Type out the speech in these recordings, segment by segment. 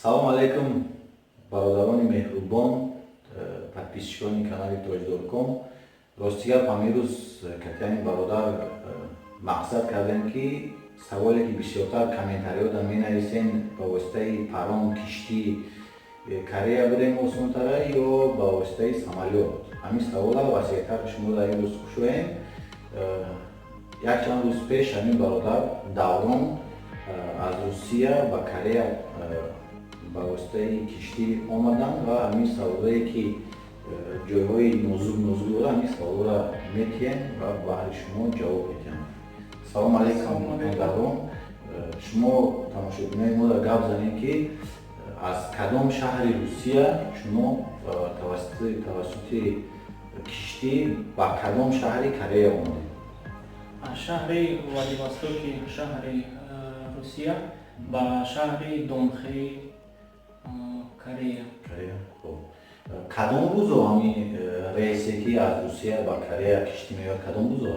Салому алайкум, бародарони меҳрубон, подписчикони канали Тоҷдорком. Рости гап, ҳамин рӯз катяни бародар мақсад кардем, ки саволе, ки бисёртар комментариёда менависен: ба воситаи паром, киштӣ Корея будем осонтара ё ба воситаи самолёт? Ҳамин савола васеътар шумо дар ин рӯз кушоем. Якчанд рӯз пеш ҳамин бародар Даврон аз Русия ба Корея ба воситаи киштӣ омаданд ва ҳамин саволое, ки ҷойҳои нозук нозук дора, ҳамин саволро метиҳем ва баҳри шумо ҷавоб медиҳам. Салому алайкум, Даврон. Шумо тамошобинои моро гап занед, ки аз кадом шаҳри Русия шумо тавассути киштӣ ба кадом шаҳри Корея омадед? Аз шаҳри Владивостоки шаҳри Русия ба шаҳри Донхеи Корея. Корея. Хоб, кадом рӯзо ҳамин рейсе, ки аз Русия ба Корея киштӣ меояд, кадом рӯзо?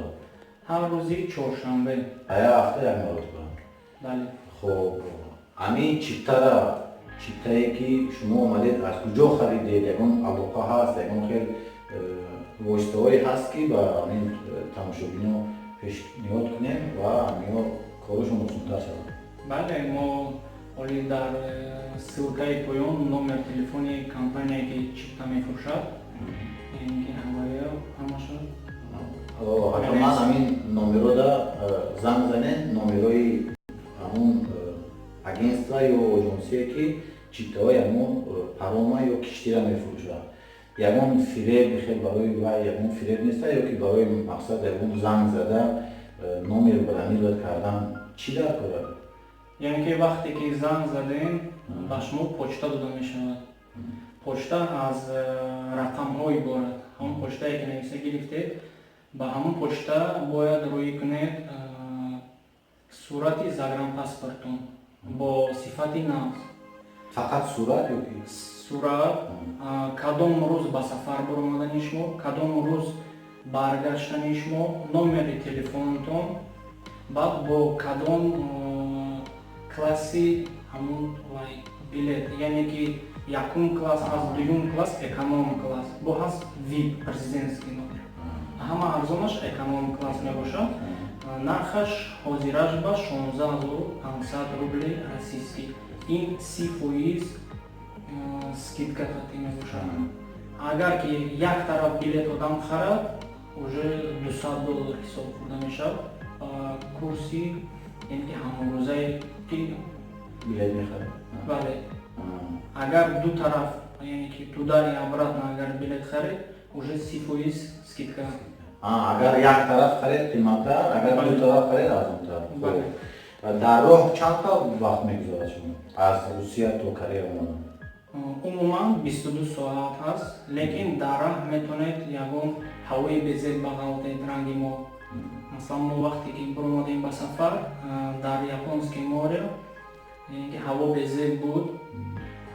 Ҳар рӯзи чоршанбе. Як ҳафта як маротиба? Бале. Хоб, ҳамин чиптара, чиптае, ки шумо омадед, аз куҷо харидед? Ягон алоқа ҳаст, ягон хел воситаҳое ҳаст, ки ба ҳамин тамошобино пешниҳод кунем ва ҳамиҳо корашон осонтар шавад? Бале, мо ҳоли дар ссылкаи поён номер телефони компания, ки чипта мефурӯшад, яъне ки ҳамаё ҳамаша. Ҳатман ҳамин номерода занг занед, номерои ҳамун агентство ё оҷонсие, ки чиптаҳои ҳамун парома ё киштира мефурӯшад. Ягон фиреб хел барои вай ягон фиреб неста ё ки барои мақсад ягон занг зада номер бронировать кардан чӣ дар кор? Яъне ки вақте ки занг задем, ба шумо почта дода мешавад. Почта аз рақамҳо иборат. Ҳамон почтае, ки нависа гирифтед, ба ҳамон почта бояд рӯӣ кунед сурати загранпаспортон бо сифати нав. Фақат сурат ё ки? Сурат, кадом рӯз ба сафар баромадани шумо, кадом рӯз баргаштани шумо, номери телефонтон, баъд бо кадом класси ҳамун вай билет, яъне ки якум класс ҳаст, дуюм класс, эконом класс, бо ҳаст вип, президентский номер. Ҳама арзонаш эконом класс мебошад. Нархаш ҳозираш ба 16 500 рубли российский. Ин 30% скидка қатӣ мебошад. Агар ки як тараф билет одам харад, уже 200 доллар ҳисоб хӯрда мешавад курси, яъне ки ҳамонрӯзае ки билет мехарад. Бале, агар ду тараф, яъне ки туда и обратно, агар билет харед, уже 30% скидка. Агар як тараф харед, қиматтар, агар ду тараф харед, арзонтар. Дар роҳ чанд вақт мегузарад шумо аз Русия то Корея омадан? Умуман 22 соат ҳаст, лекин дар раҳ метавонед ягон ҳавои безеб бағалтед. Ранги мо, масалан, мо вақте ки баромадем ба сафар, дар Японский море, яъне ки ҳаво безеб буд,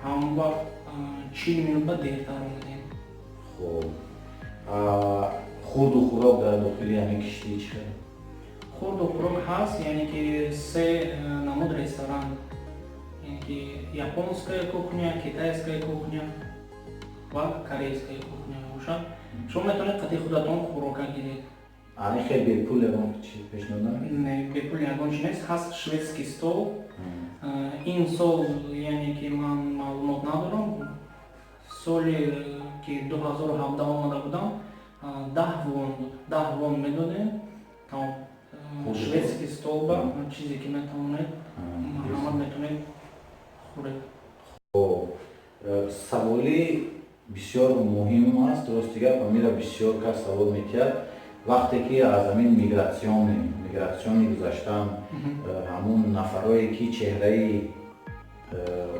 ҳамон вақт 40 минут ба дертар омадем. Хоб, хурду хӯрок дар дохили ҳамин киштӣ чӣ хел? Хурду хӯрок ҳаст, яъне ки се намуд ресторан, яъне ки японская кухня, китайская кухня ва корейская кухня мебошад. Шумо метавонед қати худатон хӯрока гиред. Ани хел бепул ягон чи пешниҳод намекунед? Не, бепул ягон чи нест. Ҳаст шведский стол. Ин сол, яъне ки ман маълумот надорам, соли ки 2017 омада будам, 10 вон буд, 10 вон медодем, тамом. Шведский стол ба чизе, ки метавонед, марҳамат, метавонед хӯред. Саволи бисёр муҳим аст. Рости гап, амира бисёр кас савол метиҳад: вақте ки аз ҳамин миграционный гузаштан, ҳамун нафарое, ки чеҳраи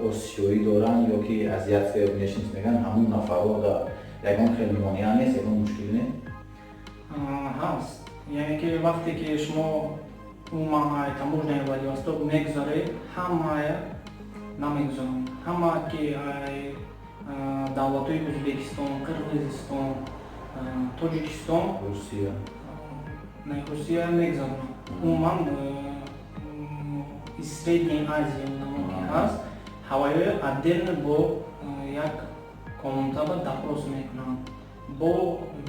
осиёӣ доранд ё ки азиатская внешность мегӯянд, ҳамун нафарҳо ягон хел монеа нест, ягон мушкил нест? Ҳаст. Яъне ки вақте ки шумо умуман таможняи Владивосток мегузаред, ҳамая намегузаранд, ҳама ки давлатҳои Ӯзбекистон, Қирғизистон, Тоҷикистон. Русия? Не, Русия мегузаронанд. Умуман из Средней Азии одамо ки ҳаст, Ҳавоиҳои отдельно бо як комнатаба допрос мекунанд бо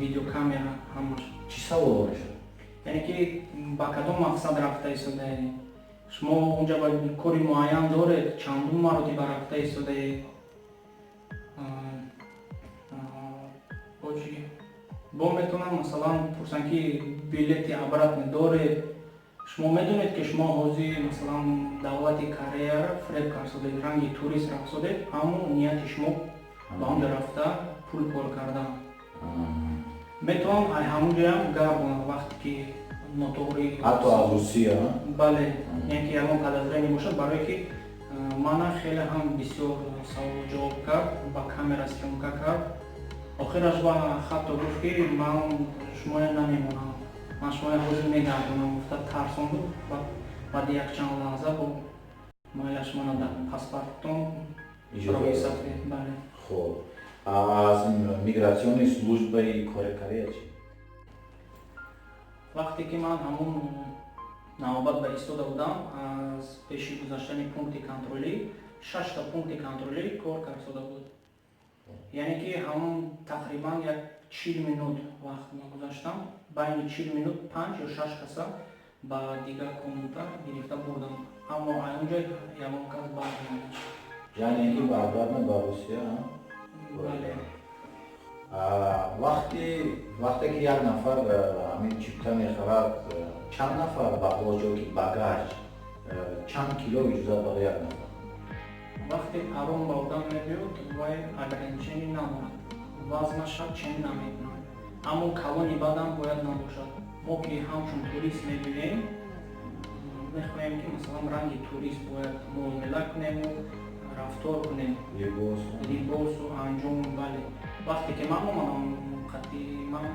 видеокамера ҳамаш. Чӣ саволо мешавад? Яъне ки ба кадом мақсад рафта истодаед шумо унҷа, ба кори муайян доред, чандум маротиба рафта истодаед, бо чӣ бо метавонам, масалан, пурсанд, ки билети обратный доред, шумо медонед, ки шумо ҳозир, масалан, давлати Кореяро фреб кардодед, ранги турист рафтодед, аммо нияти шумо ба онҷо рафта пул кор кардан. Метавонам ай ҳамун ҷоям гардонам, вақте ки нотоғри. Ҳатто аз Русия? Бале, яъне ки ягон подозрение бошад, барое ки мана хеле ҳам бисёр савол ҷавоб кард, ба камера съёмка кард. Охираш ба хатто гуфт, ки ман шумоя намемонам, ман шумоя ҳозир мегардонам, гуфта тарсонду. Баъди якчанд лаҳза бо майлаш мана паспорттон роҳи сафед, бале. Хоб, аз миграционный службаи Корея чӣ? Вақте ки ман ҳамун навбат ба истода будам, аз пеши гузаштани пункти контролӣ, шашта пункти контролӣ кор карсода буд, яъне ки ҳамун тақрибан як 40 минут вақт ма гузаштам. Байни 40 минут панҷ ё шаш каса ба дигар комната гирифта бурдам, аммо онҷо ягон кас барнагашт. Яъне ки обратно ба Русия? Бале. Вақте ки як нафар ҳамин чипта мехарад, чанд нафар багаж ё ки багаж, чанд кило иҷозат барои як нафар? Вақте паром ба одам мебиёд, вай ограничение надорад, вазнаша чен намекунад, аммо калони бадан бояд набошад. Мо ки ҳамчун турист мебинем, мехоҳем, ки, масалан, ранги турист бояд муомила кунему рафтор кунем. Либос. Либосу анҷом, бале. Вақте ки ман омадам, қати ман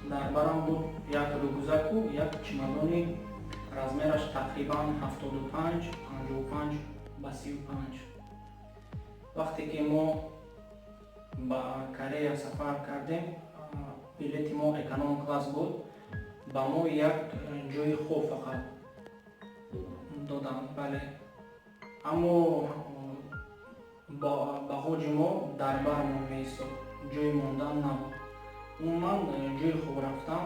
дар барам буд як рюкзаку як чемодони размераш тақрибан 75, 55 ба 35. Вақте ки мо ба Корея сафар кардем, билети мо эконом класс буд, ба мо як ҷои хоб фақат доданд, бале, аммо багоҷи мо дар бармон меистод, ҷои мондан набуд. Умуман, ҷои хоб рафтан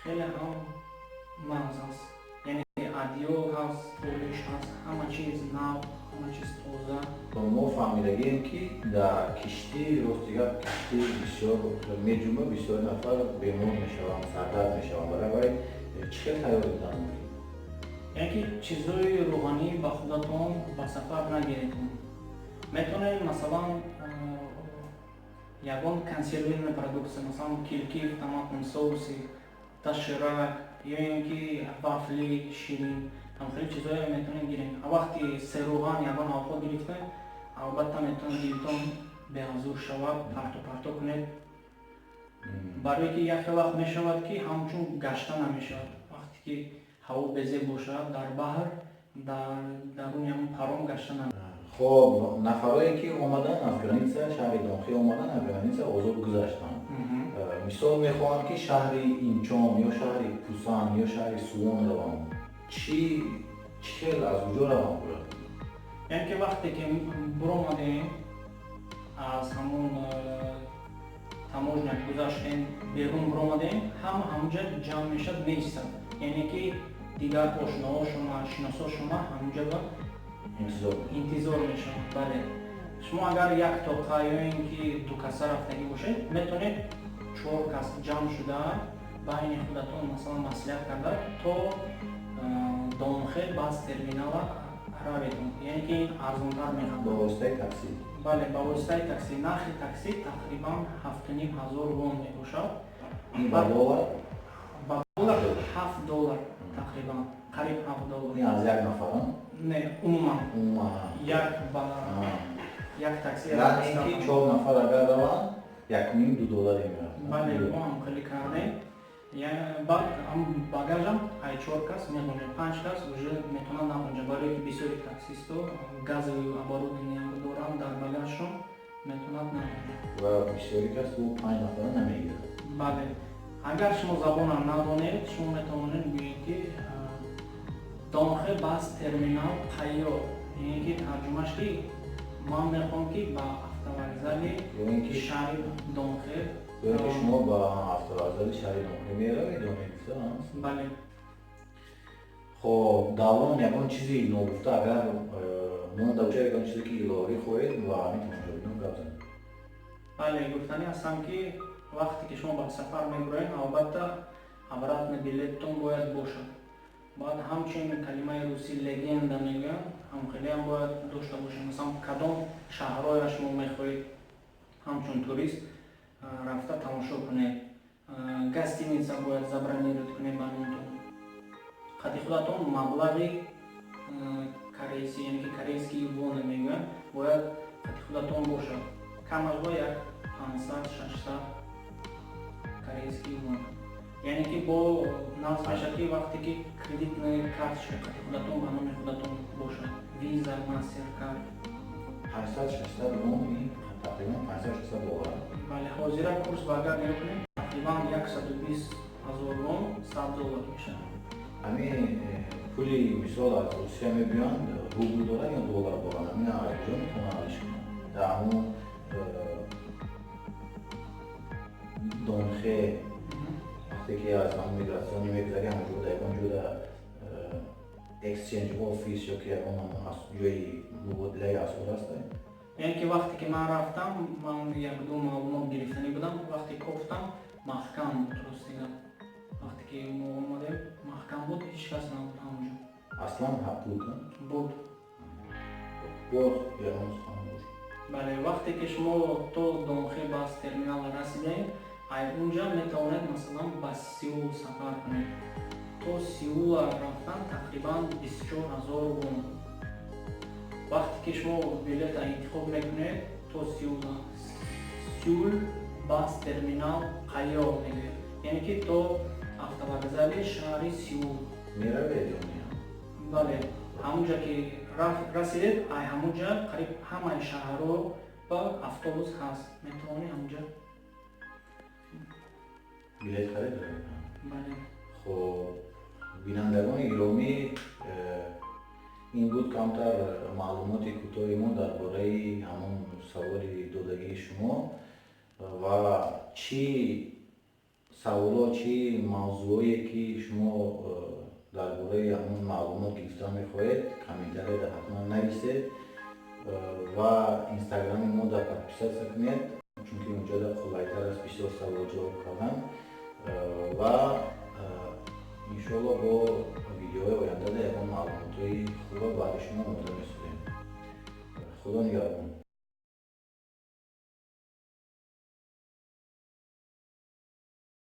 хеле ҳам нағз аст, яъне одеял ҳаст, полиш ҳаст, ҳама чиз нав, ҳама чиз тоза. Мо фаҳмидагием, ки дар киштӣ, рости гап, киштӣ бисёр меҷумба, бисёр нафар бемор мешаванд, сардард мешаванд. Барои вай чӣ хел тайёр будан мумкин? Яъне ки чизҳои рӯҳонӣ ба худатон ба сафар нагиред. Метавонед, масалан, ягон консервированная продукция, масалан, кильки в томатном соусе, Доширак ё ин ки вафли ширин, ҳамхели чизҳое метавонед гиред. Вақти серӯған ягон овқот гирифтем, албатта, метавонед дилтон беҳузур шавад, парту парто кунед, барое ки як хел вақт мешавад, ки ҳамчун гашта намешавад. Вақте ки ҳаво безеб бошад, дар баҳр, дар даруни ҳамон паром гашта намешавад. Хоб, нафарое ки омадан аз граница, шаҳри Донхе омадан, аз граница озод гузаштанд, мисол, мехоҳанд, ки шаҳри Инчон ё шаҳри Пусан ё шаҳри Сувон раванд, чӣ хел, аз куҷо раванд бояд? Яъне ки вақте ки буромадем, аз ҳамон таможня гузаштем, берун буромадем, ҳама ҳамунҷа ҷамъ мешавад, меистад, яъне ки дигар ошноҳошона, шиносошона ҳамунҷа ба интизор мешаванд, бале. Шумо агар як тоқа ё ин ки ду каса рафтагӣ бошед, метавонед чор кас ҷамъ шуда, байни худатон, масалан, маслиҳат карда, то Донхе бас терминала раведон, яъне ки ин арзонтар мехӯрад. Ба воситаи таксӣ? Бале, ба воситаи таксӣ. Нархи таксӣ тақрибан 7500 вон мебошад. Ба доллар? Ба доллар 7 доллар, тақрибан қариб 7 доллар. Ин аз як нафар? Не, умуман як ба як такси. Яъне ки чор нафар агар раванд, 1,5-2 долларе мерафт. Бале, мо ҳам хеле кардем. Баъд багажам ай чор кас меғунҷад, панҷ кас уже метавонад нағунҷад, барое ки бисёри таксисто газовый оборудование доранд дар багажшон, метавонад нағунҷад. Ва бисёри кас бо панҷ нафара намегирад. Бале, агар шумо забонам надонед, шумо метавонед гӯед, ки «Донхе бас терминал қайёр», яъне ки тарҷумаш ки Ман мехоҳам, ки ба автовокзали Ё ин ки шаҳри Донхе. Ё ин ки шумо ба автовокзали шаҳри Донхе меравед ё мегуфта? Бале. Хоб, Даврон, ягон чизи ногуфта агар монда бошад, ягон чизе ки иловагӣ хоҳед, ба ҳамин тамошобинон гап занед. Бале, гуфтанӣ ҳастам, ки вақте ки шумо ба сафар мебуроед, албатта, обратный билеттон бояд бошад. Баъд ҳамчунин калимаи русӣ легенда мегӯянд, ҳамхелиам бояд дошта бошед. Масалан, кадом шаҳрҳоя шумо мехоҳед ҳамчун турист рафта тамошо кунед. Гостиница бояд забронировать кунед ба номтон. Қади худатон маблағи корейсӣ, яъне ки корейские воны мегӯянд, бояд қади худатон бошад, кам аз бо як 500-600 корейский вон. Яъне ки бо нағз мешавад, ки вақте ки кредитная карточка қади худатон ба номи худатон бошад, Виза, Мастеркард. 500-600 вон, ин тақрибан 500-600 доллар. Бале, ҳозира курс ба агар нигоҳ кунем, тақрибан 120 000 вон 100 доллар мешавад. Ҳамин пули, мисол, аз Русия мебиёнд, рубл доранд ё доллар доранд? Ҳамин аз куҷо метавонанд алиш кунанд дар ҳамун Донхе? Вақте ки аз ҳамун миграционный мегузарӣ, ҳамон ҷо ягон ҷода exchange office ё ки ягон ҷои мубодилаи асъор аст? Яъне ки вақте ки ман рафтам, ман якду маълумот гирифтанӣ будам. Вақте кофтам, маҳкам буд. Рости гап, вақте ки мо омадем, маҳкам буд, ҳеҷ кас набуд ҳамонҷо. Аслан буд? Буд. Боз ягон сухан бошад? Бале, вақте ки шумо то Донхе bus terminal расидаед, ай унҷа метавонед, масалан, ба Сеул сафар кунед. То Сеула рафтан тақрибан 24 000 вон. Вақте ки шумо билета интихоб мекунед то Сеула, Сеул bus terminal қайёр мегӯяд, яъне ки то автовокзали шаҳри Сеул. Меравед ё не? Бале, ҳамунҷа ки расидед, ай ҳамунҷа қариб ҳамаи шаҳрҳо ба автобус ҳаст, метавонӣ ҳамунҷа. Билет харид доред? Бале. Хоб, бинандагони гиромӣ, ин буд камтар маълумоти кӯтоҳи мо дар бораи ҳамон саволи додагии шумо ва чӣ саволо, чӣ мавзӯое ки шумо дар бораи ҳамон маълумот гирифтан мехоҳед, комментарияда ҳатман нависед ва инстаграми мо дар подписаться кунед, чунки унҷода қулайтар аст бисёр савол ҷавоб кардан. Ва иншоалло, бо видеои ояндада ягон маълумотҳои хуба барои шумо омода месозем. Худо нигаҳбон.